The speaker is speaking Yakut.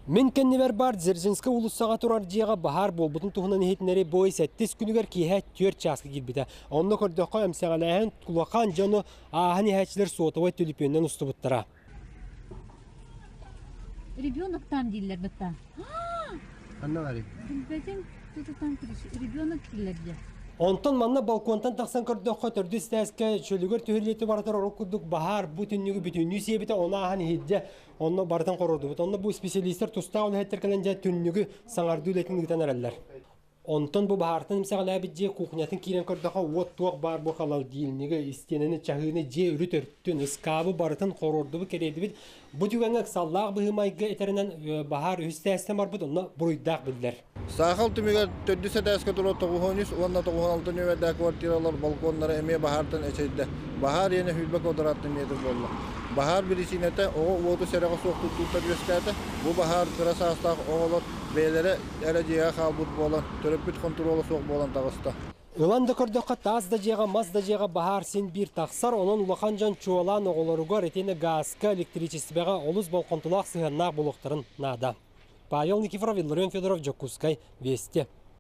Мин кэннибэр баар Дзержинскэй уулуссаҕа турар дьиэҕэ баһаар буолбутун туһунан иһитиннэри бу ый сэттис күнүгэр киэһэ 4 чааска киирбитэ. Онно көрдөххө, эмсэҕэлээһин улахан дьону ааһан иһээччилэр суотабай түлүпүөнүнэн устубуттара. Ребенок там дииллэр бытта. Ханна барый? Билбэтим, тутутан ребенок дииллэр дьэ. Онтон манна балконтан тахсан көрдөххө, төрдүс этээскэ чөлүгэр түһүллүүтэ барытар орох курдук баһаар бу түннүгү бүтүннүү сиэбитэ, ону ааһан иһирдьэ онно барытын хорордубут. Онно бу исписэлиистэр тустаах үлэһиттэр кэлэн дьэ түннүгү саҥардыы үлэтин ыытан эрэллэр. Онтон бу баһаартан эмсэҕэлээбит дьиэ кухнятын киирэн көрдөххө, уот туох баар бу холодильнигы, истиэнэни, чаһыыны, дьиэ үрүт өртүн, ыскаабы барытын хоруордубут, кэриэдибит. Бу түгэҥҥэ ыксаллаах быһыы-майгы этэринэн баһаар үһүс этээстэн барбыт, онно буруйдаах биллэр. Саахал түмүгэр төрдүс этээскэ турар 93 уонна 96 нүөмэрдээх квартиралар балконнара эмиэ баһаартан эчэйдэ. Баһаар иэнэ сүүрбэ квадратный метр буолла. Баһаар биричиинэтэ оҕо уоту сэрэҕэ суох туттууттан үөскээтэ. Бу баһаар кыра саастаах оҕолор бэйэлэрэ эрэ дьиэҕэ хаалбыт буолан, төрөппүт хонтуруола суох буолан таҕыста. Ылан да көрдөххө, таас да дьиэҕэ, мас да дьиэҕэ баһаар син биир тахсар, онон улахан дьон чуолаан оҕолоругар итиэннэ гааска, электричествоҕа олус болҕомтолоох сыһыаннаах буолуохтарын наада. Павел Никифоров, Илларион Федоров, Дьокуускай, Вести.